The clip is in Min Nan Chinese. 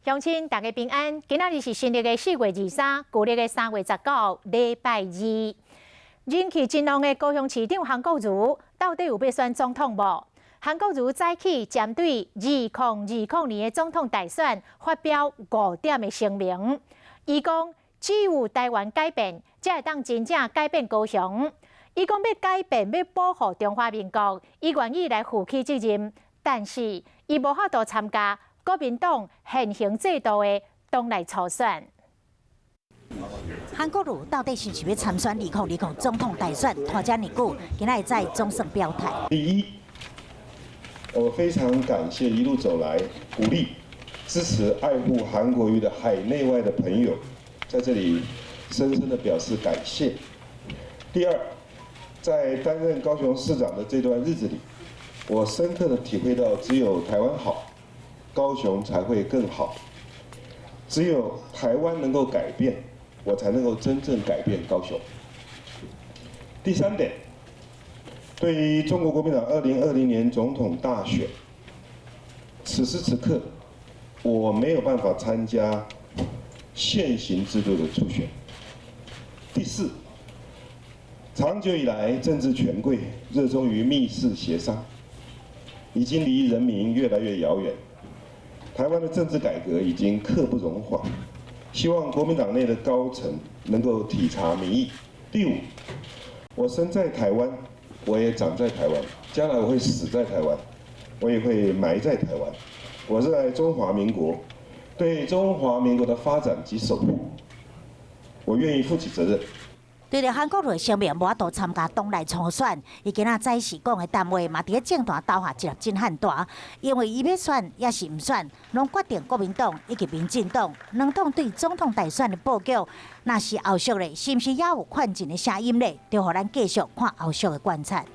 鄉親大家平安，今仔日是新曆的4月23，舊曆的3月19，禮拜二。人氣真旺的高雄市長韓國瑜，到底有欲選總統無？韓國瑜早起針對2020年的總統大選發表五點的聲明，伊講只有台灣改變，才會當真正改變高雄。伊講欲改變，欲保護中華民國，伊願意來負起責任，但是伊無法度參加國民黨現行制度的黨內初選。韓國瑜到底是毋是欲參選2020總統大選？拖遮爾久，今仔日才總算表態。第一，我非常感謝一路走來鼓勵、支持、愛護韓國瑜的海內外的朋友，在這裡深深的表示感謝。第二，在擔任高雄市長的這段日子裡，我深刻的體會到，只有台灣好，高雄才會更好。只有台灣能夠改變，我才能夠真正改變高雄。第三點，對於中國國民黨2020年總統大選，此時此刻，我沒有辦法參加現行制度的初選。第四，長久以來，政治權貴熱衷於密室協商，已經離人民越來越遙遠。台灣的政治改革已經刻不容緩，希望國民黨內的高層能夠體察民意。第五，我生在台灣，我也長在台灣，將來我會死在台灣，我也會埋在台灣。我熱愛中華民國，對中華民國的發展及守護，我願意負起責任。對著韓國瑜聲明無法度參加黨內初選，伊今仔早時講的談話嘛，佇咧政壇投下一粒震撼彈。因為伊欲選抑是毋選，攏決定國民黨以及民進黨兩黨對總統大選的布局。若是後續咧，是毋是猶有勸進的聲音咧？就予咱繼續看後續的觀察。